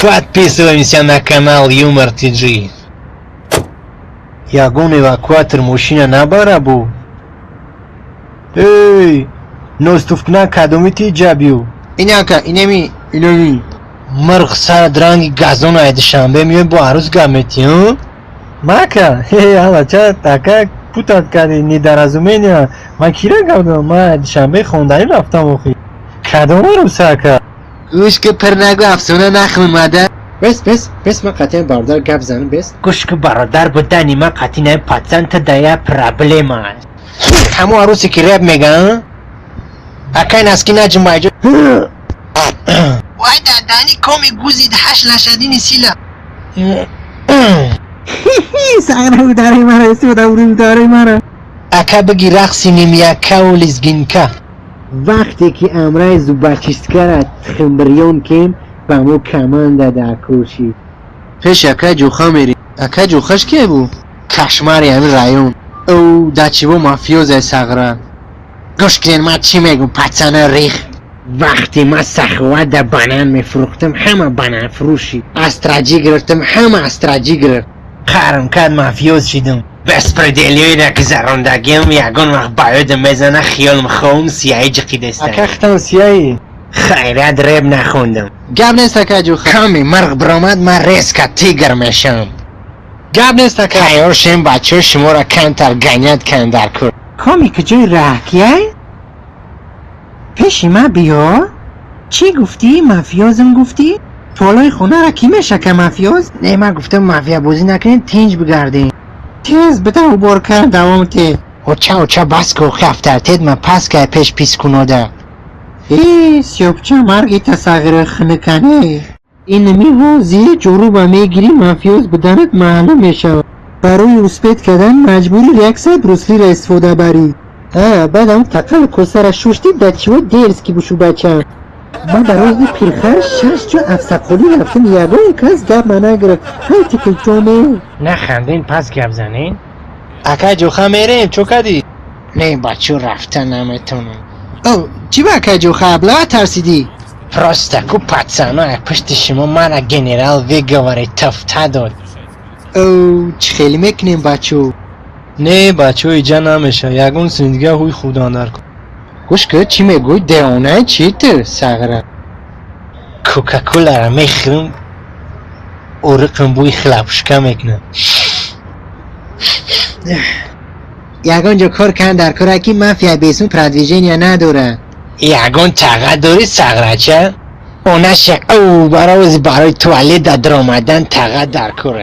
Подписываемся на канал Юмор ТГ. Ягон эвакуатор мошина набара бу. Эй, ностуфкна кадоми ти ҷабю? Инака, инеми, инеми. Мирғ сар дранги газон ай Душанбе миёй бо арӯс гап метӣ, ҳа? Мака, хе, ала ча така путать кардӣ, недоразумение. Ман кира гап додам? Ман Душанбе хонданӣ рафтам охи. Кадом арӯс, ака? Гӯш ки, пир нагӯ, афсона нахун мада. Бес, бес, бес, ман қатъиян бародар гап занам, бес. Гӯш ки, бародар будани ман қатъи пацан та да я проблема аст. Ҳамон арӯсе ки реп мега, акай наски наҷумбайҷо. Вай, дадани коми гузид ҳаш лошадиный сила. Сағра удари мара, истифода удари мара. Ака, биги рақси нимякаву лезгинка. Вақте ки амраи зубочистка ра тхимбирён кем, ба мо команда даркор шид. Пеш акай Ҷоха мерем. Акай Ҷохаш кие бу? Кошмари ҳамин район. Ӯ дачиво мафиёзай, сағра. Гӯш кунед, ман чӣ мегӯм, пацана рих. Вақте ман Саховат да банан мефурӯхтам, ҳама бананфурӯши. Астраҷӣ гирифтам, ҳама астраҷӣ гирифт. Қарм кард, мафиёз шидам. Беспредел ёеро гузарондагиам ягон вақт ба ёдам мезана, хиёлам ховм сияҳӣ ҷиқидаста. Ака, хитам сияҳӣ. Хайрат, реп нахондам. Гап нест, ака Ҷоха. Ками мирғ биромад, ман резко тигр мешавам. Гап нест, ака. Тайёр шем, бачаҳо, шуморо камтар гонять кан дар кор. Коми куҷои раҳкияй? Пеши ман биё. Чӣ гуфтӣ? Мафиёзм гуфтӣ? Полои хонаро кӣ мешака, мафиёз? Не, ман гуфтам, мафиябозӣ накунед, тинҷ бигардем. Тез бида, уборка давом те. Оча, оча, бас ку, охи авторитет ман пас кай пеш пискунода. Э, сиёбча, марги тасағири хунукане. Инами ҳозир ҷуруба мегирӣ, мафиёз буданат маълум мешавад. Барои успеть кардан маҷбурӣ реаксияи Бруслиро истифода барӣ. А баъдам тақал косара шуштӣ, да чиво дерзкий бушу, бача. Ман дар рози пирхар шаш ҷо афсаққолӣ рафтам, ягон кас гап ма нагирифт. Ҳай тикилҷоне. Нахандин, пас гап занен. Акай Ҷоха, мерем, чо кардӣ? Не, бачо, рафта наметонам. О, чӣ ба, акай Ҷоха, аблава тарсидӣ? Просто ку пацано пушти шумо мара генерал выговоре туфта дод. О, чӣ хеле мекунем, бачо? Не, бачо, иҷа намеша, ягон синдига ҳуй худан дар кор. Гӯш кӯ, чӣ мегӯй, девонаи чӣ ту, сағра? Кока-коларо мехӯрам, ориқам бӯи хлопушка мекунад. Ягон ҷо кор кан дар кора, ки мафия бесун продвижения надорад. Ягон тағат дорӣ, сағрача? Онаша ӯ барози барои туалет да даромадан тағат дар кора.